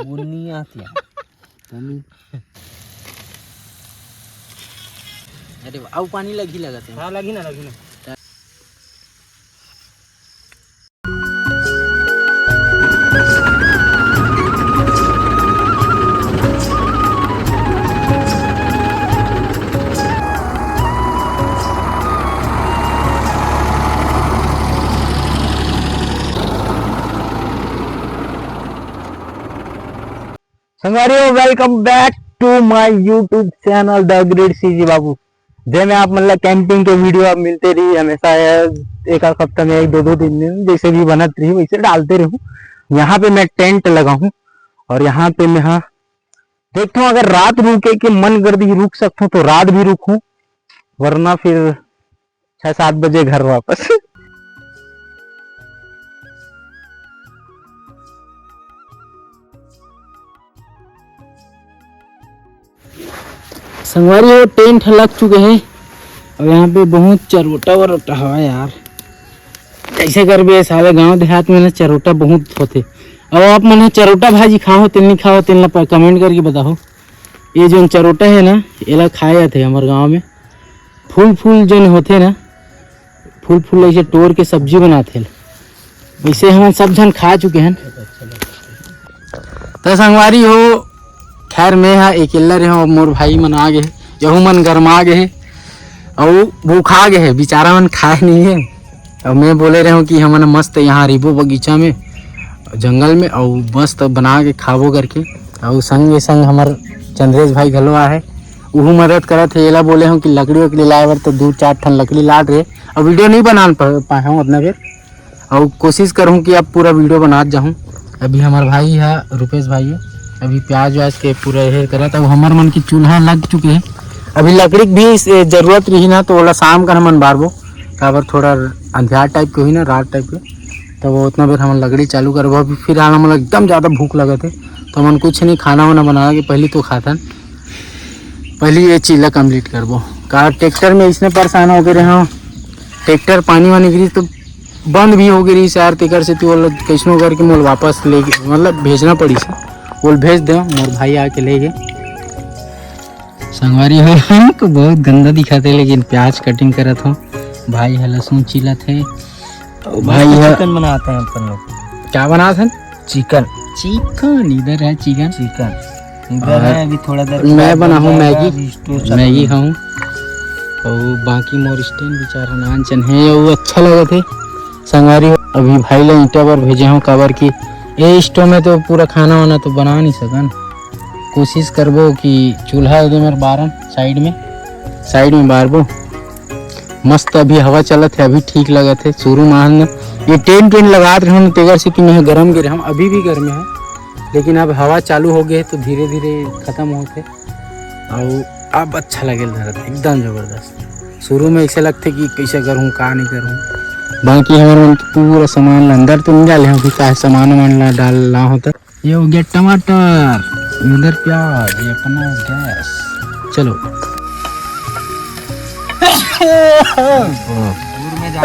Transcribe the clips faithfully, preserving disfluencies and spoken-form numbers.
वो नहीं आती है। अरे वाह, अउ पानी लगही लगत हे। हाँ, लगही ना, लगही ना। संगवारी हो, welcome back to my YouTube channel The Great C G बाबू। जे में आप मन ला कैंपिंग के वीडियो आप मिलते रही हमेशा, एक आध हफ्ता में एक दो दो दिन में जैसे भी बनत रही वैसे डालते रहूँ। यहाँ पे मैं टेंट लगा हूँ और यहाँ पे मैं, हाँ, देखता हूँ अगर रात रुके के मन कर दी रुक सकता हूँ तो रात भी रुकूँ, वरना फिर छह सात बजे घर वापस। संगवारी हो, टेंट लग चुके हे। अब यहाँ पे बहुत चरोटा वरोटा हवा यार। कैसे करबे साले, गांव देहात में ना चरोटा बहुत होथे। अब आप मन ह चरोटा भाजी खाहो तेन नहीं खाहो तेन ला कमेंट करके बताओ। ये जोन चरोटा है ना, एला खाए जाथे हमर गांव में। फूल फूल जोन होथे ना, फूल फूल ऐसे तोड़ के सब्जी बनाथे। वैसे हमन सब झन खा चुके हैं। त संगवारी हो, खैर मैं हा अकेला रहे हूँ, मोर भाई मन आ गए, यहू मन गरमा गए हे, अउ भूखा गए हे, बेचारा मन खाए नहीं है। अब मैं बोले रहे हूँ कि हमन मस्त यहाँ रिबो बगीचा में, जंगल में, अउ मस्त बना के खाबो करके। अउ संग संग हमर चंद्रेश भाई घलो आहे, उहू मदद करत हे। एला बोले हूँ कि लकड़ी वकड़ी लाए बर, तो दू चार ठन लकड़ी लात रहे। अब वीडियो नहीं बना प-, पाए हूँ उतना बेर। अउ कोशिश करहूँ कि अब पूरा वीडियो बनात जाहूँ। अभी हमार भाई है, रुपेश भाई है, अभी प्याज व्याज के पूरा ये करत। अब हमर मन की चूल्हा लग चुके हैं। अभी लकड़ी के भी से जरूरत रही ना, तो ओला शाम कर हमन बारबो, काबर थोड़ा अंधियार टाइप के हुई ना, रात टाइप के, तो वो उतना बेर हमन लकड़ी चालू करबो। अभी फिलहाल हमन एकदम ज़्यादा भूख लगत है, तो हमन कुछ नहीं, खाना वाना बना के पहली तो खाथन, पहली ये चीज ला कंप्लीट करबो। का ट्रैक्टर में इसने परेशान हो गए रहे हो, ट्रैक्टर पानी वानी गिरी तो बंद भी हो गई रही यार, तेकर से तू बोल कैसनो करके मोल वापस ले, मतलब भेजना पड़ी से, बोल भेज दे, मोर भाई आके ले गए। संगवारी हो, हमको बहुत गंदा दिखाते, लेकिन प्याज कटिंग करत हो, भाई है लहसुन छीलत है। भाई है। चिकन बनाते हैं अपन लोग। क्या बनाते हैं? चिकन। चिकन, इधर है चिकन। चिकन। इधर और है, अभी थोड़ा देर मैं बाद बना बन हूँ जाएगा, मैगी। अभी स्टोव चालू मैगी नहीं। खाऊँ। और बाकी मोर स्टैंड बेचारा नान चन है, वो अच्छा लगत है। संगवारी हो, अभी भाई ला ईंटा बर भेजे हूँ, काबर कि ये स्टोव में तो पूरा खाना वाना तो बना नहीं सकन। कोशिश करबो कि चूल्हा एदे मेर बारन साइड में, साइड में बारबो। मस्त अभी हवा चलत है, अभी ठीक लगत है। शुरू में हम ये टेंट वेंट लगात रहन, तेकर से कि मैं गरम गे रहम, अभी भी गर्मी है, लेकिन अब हवा चालू हो गए तो धीरे धीरे खत्म होते। और अब अच्छा लगे धरत, एकदम जबरदस्त। शुरू में ऐसे लगते कि कैसे करूँ, का नहीं करूँ। बाकी हमारे मन के पूरा सामान अंदर तो नहीं डाले हैं, अभी का सामान वामान ला डालना होता। ये हो गया टमाटर, इधर प्याज, ये अपना गैस। चलो। दूर में जा।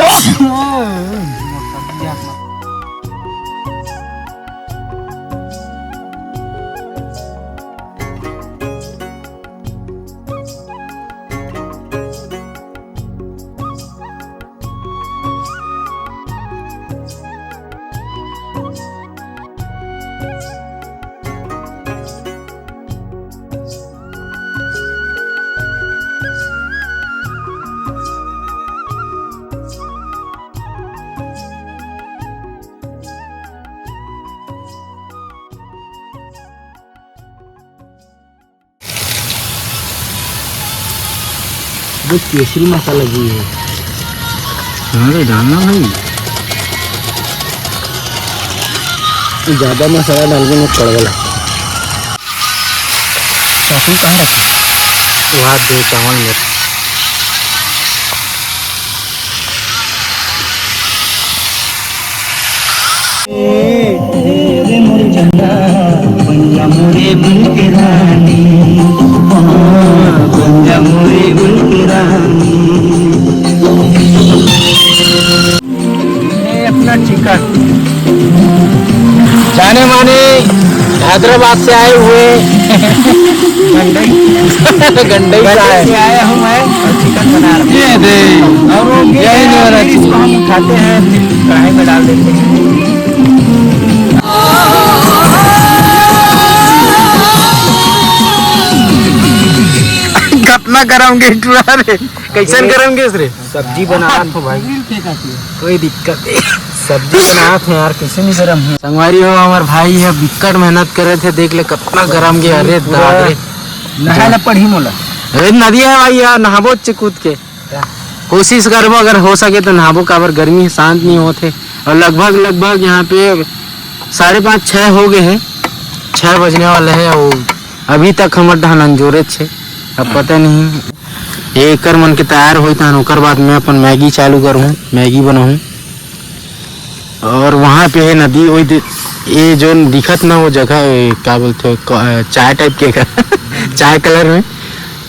वो केसरी मसाला भी है। हाँ रे, डालना भाई। ज्यादा मसाला डाल के मैं कड़वा लगता है। चाकू कहाँ है? वहाँ दो चावल में। ये अपना चिकन। जाने माने हैदराबाद से आए हुए गंडई से आया हूँ मैं और चिकन बना रहा हूँ। ये दे। और वो यही नहीं होना चाहिए। इसको हम उठाते हैं, फिर कढ़ाई में डाल देते हैं। कितना गरम गैस रे। कैसन गरम गैस रे? सब्जी बनात हो भाई। कोई दिक्कत नहीं। सब्जी बनात हो यार, कैसे नहीं गरम है? संगवारी हो, हमार भाई है, बिकट मेहनत करे थे, देख ले कितना गरम गया। अरे दादा रे। नहाए ला पड़ही मोला। अरे नदी है भाई यार, नहाबो चे कूद के। कोशिश करबो, अगर हो सके तो नहाबो, काबर गर्मी है, शांत नहीं होते। और लगभग, लगभग यहाँ पे साढ़े पाँच, छः हो गए हैं, छः बजने वाले हैं। और अभी तक हमर डहान अंजोरे छे, अब पता नहीं। ये एकर मन के तैयार होई तहन ओकर बाद मैं अपन मैगी चालू करहूँ, मैगी बनाहूँ। और वहाँ पे है नदी, वही दे-, ये जो दिखत ना वो जगह, ए, का बोलते हो, क-, चाय टाइप के का चाय कलर में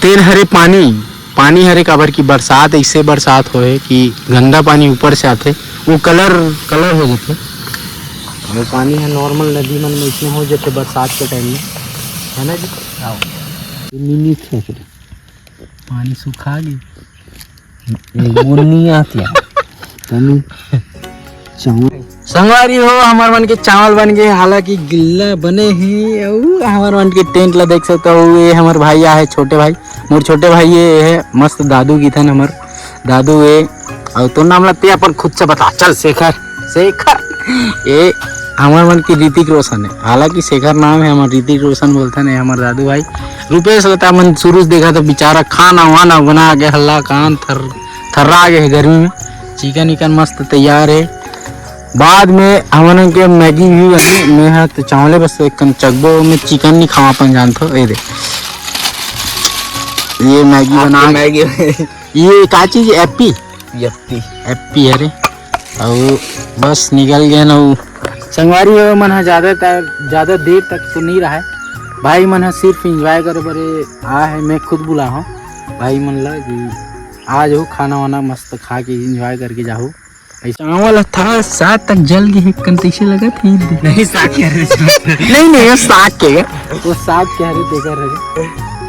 तेन हरे पानी, पानी हरे काबर कि बरसात, ऐसे बरसात होए कि गंदा पानी ऊपर से आते, वो कलर, कलर हो जाते। वो पानी है नॉर्मल नदी मन में इसमें हो जाते बरसात के टाइम में, है ना जी? हाँ। मिनी खेत रे। पानी सुखा गे। एक बूंद नहीं आती है। तनी चावल। संगवारी हो, हमर मन के चावल बन गए, हालांकि गिल्ला बने ही। अउ हमर मन के टेंट ला देख सकते हो, ये हमर भाई आहे, छोटे भाई, मोर छोटे भाई ये है, मस्त दादू की थन हमर दादू ये। और तो नाम लगते अपन खुद से बता, चल शेखर, शेखर। ये हमर मन की ऋतिक रोशन है, हालांकि शेखर नाम है, हमर ऋतिक रोशन बोलते हैं हमर दादू भाई। रुपेश होता मन शुरू से देखा तो बेचारा खाना वाना बना के हल्ला कान थर थर्रा गे हे गर्मी में। चिकन इकन मस्त तैयार हे। बाद में हमन के मैगी भी बनही। मैं हा तो चावले बस एक कन चखबो, मैं चिकन नहीं खावा अपन जानथो। ए दे, ये मैगी बना मैगी। ये का चीज? एप्पी। यप्पी। एप्पी, अरे। अउ बस निकल गए ना वो। संगवारी हो मन हा ज्यादा ता-, ज्यादा देर तक तो नहीं रहा है। भाई मन हा सिर्फ एंजॉय करे बरे आ है, मैं खुद बुला हूँ भाई मन ला कि आ जाओ, खाना वाना मस्त खा के एंजॉय करके जाओ। ऐसा चावल था साग तक जल गए, कन तैसे लगा था। नहीं, साग कह रहे थे। नहीं, नहीं, वो साग के है। वो साग कह रहे थे, कर रहे।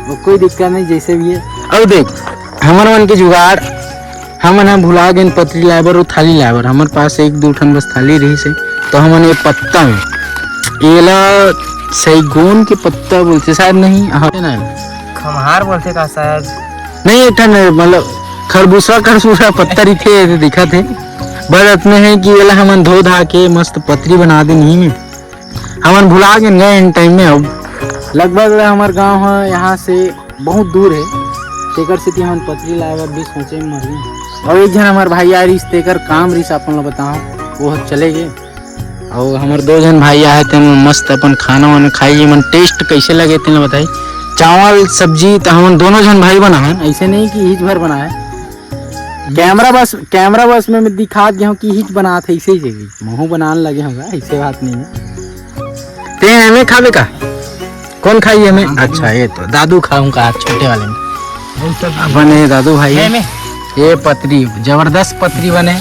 वो कोई दिक्कत नहीं, जैसे भी है। अब देख, हमर मन के जुगाड़, हमन ह भुला गेन पतरी लाए बर, वो थाली लाए बर। हमर पास एक दू ठन बस थाली रही से, तो हमन ये पत्ता में, एला सैगोन के पत्ता बोलते शायद, नहीं, हाँ, ना। खम्हार बोलते का शायद। नहीं, एक ठन मतलब खरबूसा, खरबूसा पत्ता रहिथे, ये दिखत हे। बस अतने हे कि एला हमन धो धा के मस्त पतरी बना देन ही में। हमन भुला गेन गा एन टाइम में। अब लगभग हमर गांव ह यहाँ से बहुत दूर हे, तेकर सेती हमन पतरी लाए बर भी सोचे में मर गेन। और एक झन हमर भाई आ रहिस, तेकर काम रहिस, अपन ला बताओ, वो ह चले गे। अउ हमर दो झन भाई आहे, तेमन मस्त अपन खाना वाना खाई, एमन टेस्ट कैसे लगे तेला बताई। चावल सब्जी तो हमन दोनों झन भाई बनाए, ऐसे नहीं कि हिच भर बनाए। कैमरा बस, कैमरा बस में मैं दिखात गया हूँ कि हिच बनात है, ऐसे ही चाहिए, महू बनाने लगे होगा, ऐसे बात नहीं है। ते एमे खाबे का? कौन खाई एमे? हाँ, अच्छा, ये तो दादू खाऊं का, छोटे वाले में। अपन ये दादू भाई है, ये पतरी, जबरदस्त पतरी बने।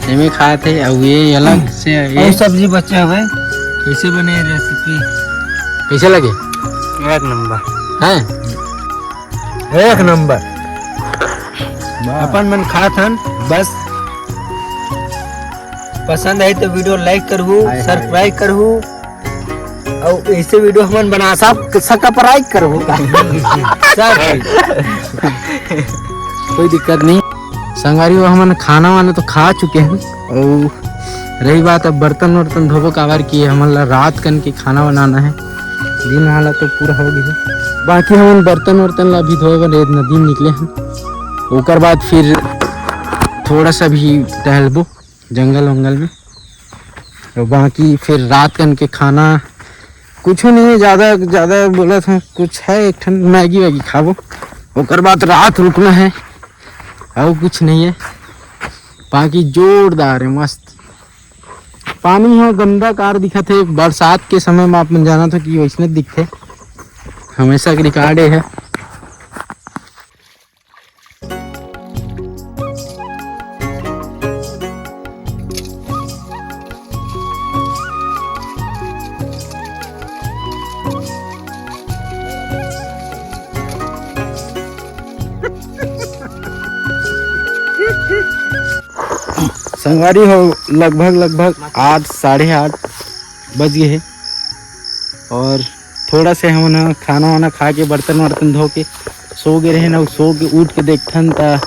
एमे खात हे, अउ ये अलग से ये अउ सब्जी बचे हवे। कैसे बने रेसिपी? कैसे लगे? एक नंबर। हैं? एक नंबर। वाह। अपन मन खात हन, बस पसंद आए तो वीडियो लाइक करहू, हाय, हाय। सब्सक्राइब करहू, अउ ऐसे वीडियो हमन बना सब सब्सक्राइब करहू। सब। कोई दिक्कत नहीं। संगवारी हो, हमन खाना वाना तो खा चुके हैं, अउ रही बात अब बर्तन वर्तन धोबो, काबर कि हमन ला रात कन के खाना बनाना है, दिन वाला तो पूरा हो गया। बाकी हमन बर्तन वर्तन ला भी धोए बर नदी में निकले हैं, ओकर बाद फिर थोड़ा सा भी टहलबो जंगल वंगल में। तो बाकी फिर रात कन के खाना कुछ नहीं है, ज़्यादा ज़्यादा बोला था कुछ है, एक ठन मैगी वैगी खाबो, ओकर बाद रात रुकना है, और कुछ नहीं है। बाकी जोरदार है, मस्त। पानी ह गंदा कार दिखत हे, बरसात के समय में आप मन जानत हो कि वैसने दिखथे, हमेशा के रिकॉर्ड ये है। संगवारी हो, लगभग लगभग आठ, साढ़े आठ बज गए हे और थोड़ा से हमन ह खाना वाना खा के, बर्तन वर्तन धो के सो गए रहे ना। सो के उठ के देखथन त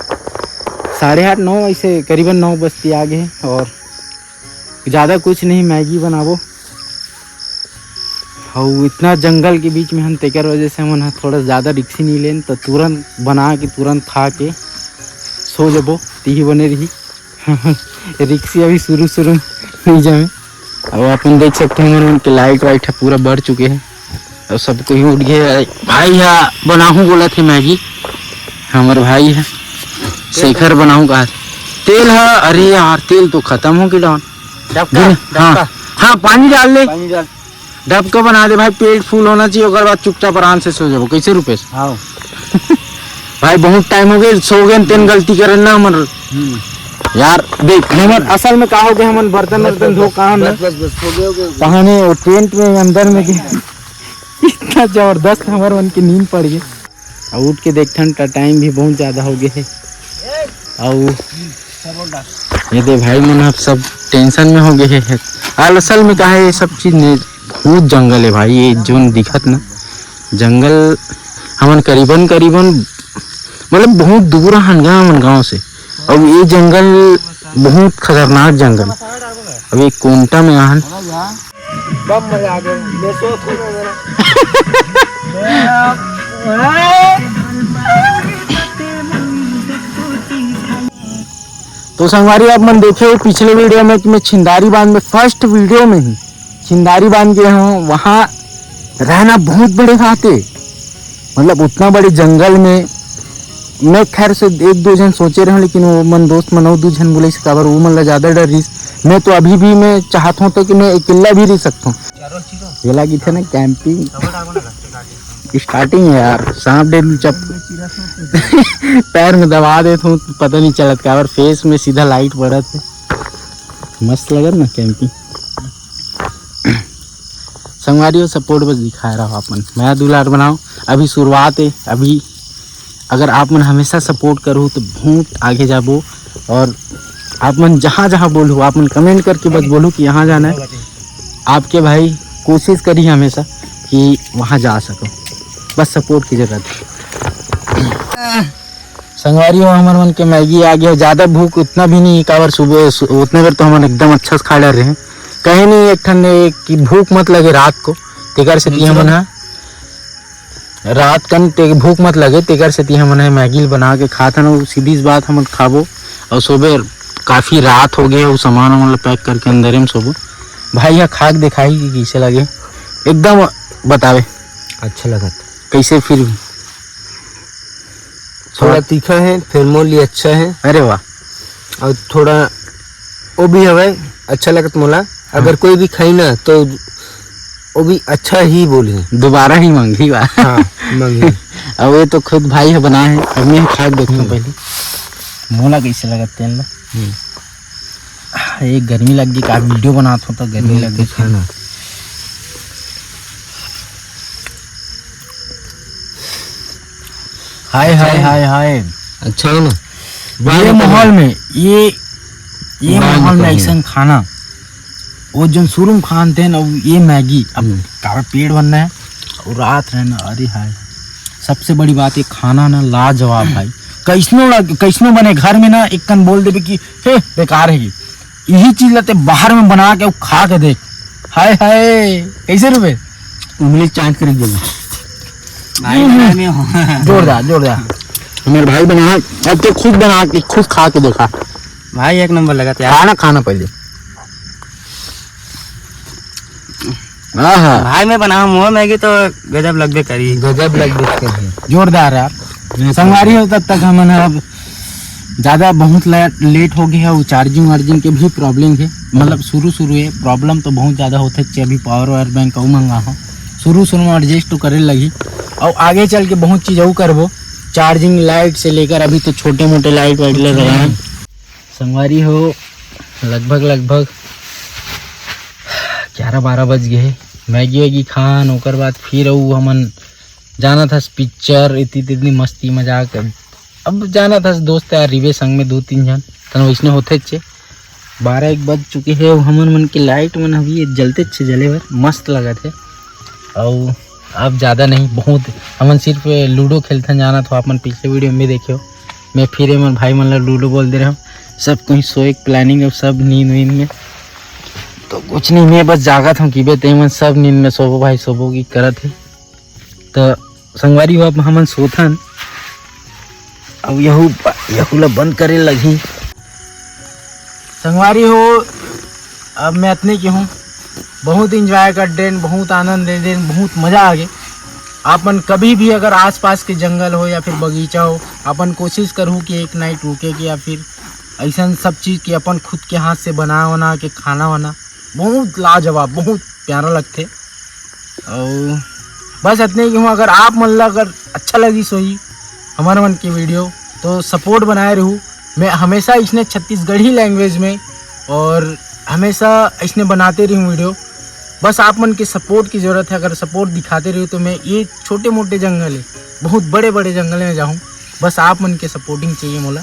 साढ़े आठ, नौ, ऐसे करीबन नौ बजती आ गए हे और ज़्यादा कुछ नहीं, मैगी बनाबो। अउ इतना जंगल के बीच में हन, तेकर वजह से हमन ह थोड़ा ज़्यादा रिक्सी नहीं लेन, त तुरंत बना के, तुरंत खा के सो जबो, तिही बने रही। रिक्सी अभी शुरू शुरू में नहीं जमे। अब अपन देख सकते हैं, हमन के लाइट वाइट ह पूरा बढ़ चुके हैं। अब सब कोई उठ गए। भाई ह बनाहूँ बोलत हे मैगी, हमर भाई ह शेखर बनाहूँ कहा। तेल ह, अरे यार, तेल तो खत्म हो गया। डबका, हाँ, डबका। हाँ, पानी डाल ले। पानी डाल। डबका बना दे भाई, पेट फुल होना चाहिए, ओकर बाद चुपचाप आराम से सो जाबो। कैसे रुपेश? हाँ। भाई बहुत टाइम हो गए, सो गए, तेन गलती करन ना हमर। हम्म। यार देख, हमर असल में का हो गया, हमन बर्तन बस, वर्तन बस, धो बस, कहाँ बस, ना? बस, बस, हो गया, हो गया, हो गया। कहाँ ने वो टेंट में, अंदर में के इतना जबरदस्त हमर मन के नींद पड़ गई। अउ उठ के देखथन त टाइम भी बहुत ज्यादा हो गए हे। अउ ये दे भाई मन अब सब टेंशन में हो गए हे। असल में का है, ये सब चीज ने बहुत जंगल है भाई, ये जोन दिखत ना जंगल, हमन करीबन करीबन मतलब बहुत दूर हन गा हमन गाँव से। अब ये जंगल बहुत खतरनाक जंगल। अब ये कोंटा में आहन। बम मजा आ गया। मैं सो थोड़ा मेरा। तो संगवारी, आप मन देखे हो पिछले वीडियो में कि मैं छिंदारी बांध में, फर्स्ट वीडियो में ही छिंदारी बांध गया हूँ। वहाँ रहना बहुत बड़े बात है, मतलब उतना बड़े जंगल में। मैं खैर से एक दो झन सोचे रहूँ, लेकिन वो मन दोस्त मन अउ दू झन बोले से काबर वो मन ला ज्यादा डर रहिस। मैं तो अभी भी मैं चाहत हूँ तो कि मैं अकेला भी रह सकता हूँ। ये लगी थे ना कैंपिंग। स्टार्टिंग है यार, सांप डेलू चप पैर में दबा देत हूँ, पता नहीं चलत काबर फेस में सीधा लाइट पड़त है। मस्त लगत ना कैंपिंग। संगवारी हो, सपोर्ट बस दिखाए रहो, अपन मया दुलार बनाओ। अभी शुरुआत है, अभी अगर आप मन हमेशा सपोर्ट करो तो बहुत आगे जाबो। और आप मन जहाँ जहाँ बोलू, आप मन कमेंट करके बस बोलू कि यहाँ जाना है। आपके भाई कोशिश करी हमेशा कि वहाँ जा सको, बस सपोर्ट की जरूरत है। संगवारी हो, हमर मन के मैगी आ गया। ज्यादा भूख उतना भी नहीं, काबर सुबह सु-, उतने बेर तो हमन एकदम अच्छा से खा डर रहे हैं। कहे नहीं एक ठन ने कि भूख मत लगे रात को, तेकर से हमन ह रात कन ते भूख मत लगे, तेकर सेती हमन ह मैगी ल बना के खात हन। अउ सीधी सी बात, हमन खाबो। अउ सुबह काफी रात हो गए, अउ सामान वामान ल पैक करके अंदर में सोबो। भाई ह खा के दिखाई कि कैसे लगे, एकदम बतावे। अच्छा लगत। कैसे फिर भी? थोड़ा तीखा है, फिर मोर लिए अच्छा है। अरे वाह। और थोड़ा वो भी हवे, अच्छा लगत मोला। अगर हाँ। कोई भी खाई ना तो वो भी अच्छा ही बोली। दोबारा ही मांगी बा। हाँ, मांगी। अब ये तो खुद भाई है बनाए है, अब मैं खा के देखता हूँ हम्म। पहले मोला कैसे लगत तेन ला। हम्म। ये गर्मी लग गई, का वीडियो बनात हो तो गर्मी हम्म, लग गई। खाना। हाय, अच्छा हाय, है। हाय, हाय। अच्छा है ना? ये माहौल में, ये, ये माहौल में ऐसा खाना, वो जन शुरू में खान थे ना, ये मैगी, अब हम्म। काबर पेट भरना है, और रात रहना, अरे हाय। सबसे बड़ी बात, ये खाना ना लाजवाब भाई। कैसनो लग-, कैसनो बने, घर में ना एक कन बोल देबे कि, "हे, बेकार है ये।" यही चीज ला ते बाहर में बना के खा के देख। हाय हाय, कैसे रुपए? उंगली चाट कर देगा। भाई, हम्म। मैं हो। जोरदार, जोरदार। हमारे भाई बना, अब तो खुद बना के, खुद खा के देखा। भाई, एक नंबर लगा था यार। खाना, खाना पहले। आहा। भाई, मैं बनाऊँ, मोर मैगी तो गजब लगबे करी। गजब लगबे करी। जोरदार यार। संगवारी हो, तब तक हमन ह अब ज्यादा बहुत ले-, लेट हो गया है, वो चार्जिंग वार्जिंग के भी प्रॉब्लम है। मतलब शुरू शुरू है प्रॉब्लम तो बहुत ज्यादा होते चे, अभी पावर वावर बैंक अउ मंगा हो, शुरू शुरू में एडजस्ट तो करे लगी, और आगे चल के बहुत चीज अउ करबो, चार्जिंग लाइट से लेकर अभी तो छोटे मोटे लाइट वाइट ले रहे हैं। संगवारी हो, लगभग लगभग ग्यारह बारह बज गए है। मैगी वैगी खान, ओकर बाद फिर अउ हमन जानत हस पिक्चर, इतनी इतनी मस्ती मजाक। अब जानत हस दोस्त यार रिवे संग में दो तीन झन, तन वैसने होथे चे। बारह एक बज चुके हे अउ हमन मन के लाइट मन अभी जलते अच्छे जले बर मस्त लगत हे। अउ अब ज़्यादा नहीं, बहुत, हमन सिर्फ लूडो खेलथन, जानत हो, अपन पिछले वीडियो में भी देखे हो। मैं फिर एमन भाई मन ला लूडो बोल दे रहे हो, सब कोई सोए के प्लानिंग, अब सब नींद वींद में। तो कुछ नहीं, मैं बस जागत हूँ कि बे ते मन सब नींद में सोबो भाई, सोबो की करत हे। तो संगवारी हो, अब हमन सोथन, अब यहू यहू ला बंद करे लगही। संगवारी हो, अब मैं अतने की हूँ, बहुत एंजॉय कर देन, बहुत आनंद ले देन, बहुत मज़ा आ गए। आपन कभी भी अगर आसपास के जंगल हो या फिर बगीचा हो, अपन कोशिश करहू कि एक नाइट रुके के या फिर ऐसा सब चीज़ के अपन खुद के हाथ से बना वना के खाना वाना, बहुत लाजवाब, बहुत प्यारा लगथे। अउ बस अतने की हूँ, अगर आप मन ला अगर अच्छा लगिस होही हमर मन के वीडियो, तो सपोर्ट बनाए रहू। मैं हमेशा इसने छत्तीसगढ़ी लैंग्वेज में और हमेशा इसने बनाते रहूँ वीडियो। बस आप मन के सपोर्ट की ज़रूरत है। अगर सपोर्ट दिखाते रहू तो मैं ये छोटे मोटे जंगल है, बहुत बड़े बड़े जंगल में जाहूँ। बस आप मन के सपोर्टिंग चाहिए मोला।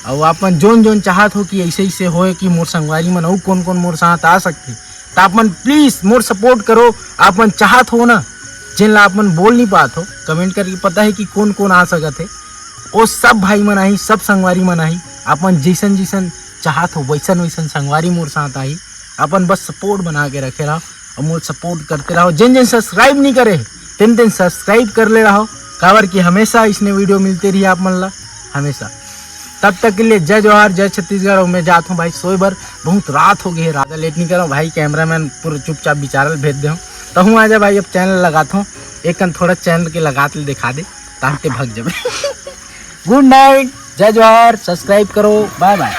अउ आप मन जोन जोन चाहत हो कि ऐसे ऐसे होए कि मोर संगवारी मन अउ कौन कौन मोर साथ आ सकथे, तो आप मन प्लीज मोर सपोर्ट करो। आप मन चाहत हो ना, जिन ला आप मन बोल नहीं पात हो, कमेंट करके पता है कि कौन कौन आ सकत है। वो सब भाई मन आही, सब संगवारी मन आही। आप मन जैसन जैसन चाहत हो, वैसन वैसन संगवारी मोर साथ आही। अपन बस सपोर्ट बना के रखे रहो और मोर सपोर्ट करते रहो। जिन जिन सब्सक्राइब नहीं करे, तेन तेन सब्सक्राइब कर ले रहो, काबर कि हमेशा इसने वीडियो मिलते रही आप मन ला, हमेशा। तब तक के लिए जय जोहार, जय छत्तीसगढ़। और मैं जात हूँ भाई सोए बर, बहुत रात हो गई है, राधा लेट नहीं करो भाई। कैमरामैन पूरा चुपचाप बिचारल भेज दे हूँ। तो हूँ आ जा भाई, अब चैनल लगात हूँ, एक कन थोड़ा चैनल के लगात ले दिखा दे, ताकि भग जाबे। गुड नाइट, जय जोहार, सब्सक्राइब करो, बाय बाय।